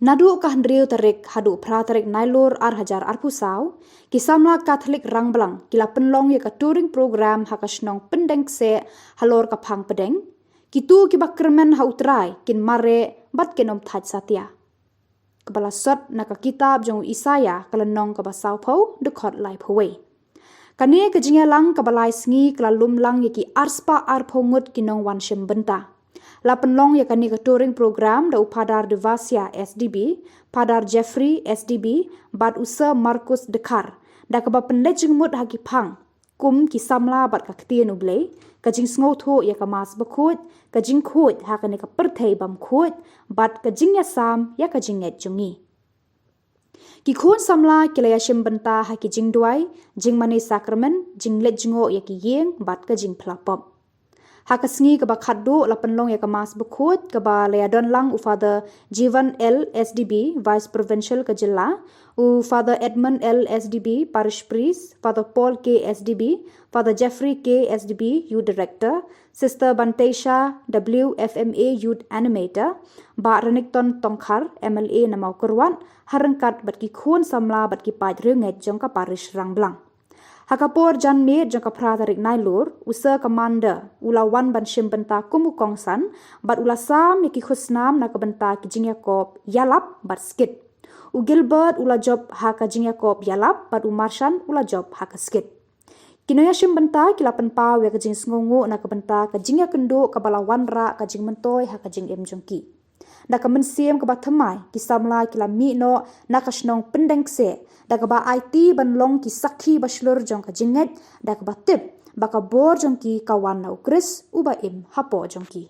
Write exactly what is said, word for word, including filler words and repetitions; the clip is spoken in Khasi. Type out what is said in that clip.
Naduh ka hynriew tarik haduh phra tarik Nailur ar hajar arphew saw, ki samla Katholik Rangblang ki la pynlong ïa ka touring program ha ka shnong Pyndengkseh halor ka phang pdeng, kito kiba kyrmen ha U Trai kin mareh bad kin ym thait satia. Kaba la sot na ka kitab jong u Isaïah ka lynnong kaba sawphew, dkhot laiphew wei. Kane ka jingïalang kaba lai sngi ka la lum lang ïa ki arspah arphew ngut ki nongwan shim bynta. La pynlong ïa kane ka touring program da u Phadar Devasia S D B, Phadar Jeffrey S D B, bad u Sir Marcus Dkhar, da kaba pynleit jingmut ha ki phang kum ki samla bad ka ktien U Blei, ka jingsngewthuh ïa ka Mass Bakhuid, ka jingkhuid ha kane ka pyrthei bymkhuid, bad ka jingïasam ïa ka jingngeit jong ngi. Ki khun samla ki la ïashim bynta ha ki jingduwai, jingmane sakramen, jingleit jngoh ïa ki ïing bad ka jingphla pop. Ha ka sngi kaba khatduh la pynlong ïa ka Mass Bakhuid kaba la ïadon lang u Father Jivan L S D B, Vice Provincial ka jylla, u Father Edmund L S D B, Parish Priest, Father Paul K S D B, Father Jeffrey K S D B, Youth Director, Sister Banteisha W F M A, Youth Animator, Bah Renikton Tongkhar, M L A na Mawkyrwat, ha ryngkat bad ki khun samla bad ki paid riewngeit jong ka Parish Rangblang. Ha ka por janmiet jong ka phra tarik Nailur, u Sir Commander u la wan ban shim bynta kum u kongsan, bad u la sam ïa ki khusnam na ka bynta ki jingïakob ïalap bad skit. U Gilbert u la jop ha ka jingïakob ïalap bad u Marshan u la jop ha ka skit. Ki nongïashim bynta ki la pynpaw ïa ka jingsngewnguh na ka bynta ka jingïakynduh kaba la wanrah ka jingmyntoi ha ka jingim jong ki. Da ka mynsiem kaba thymmai, ki samla ki la mih noh na ka shnong Pyndengkseh, da kaba aiti ban long ki sakhi bashlur jong ka jingngeit, da kaba tip ba ka bor jong ki ka wan na U Khrist uba im hapoh jong ki.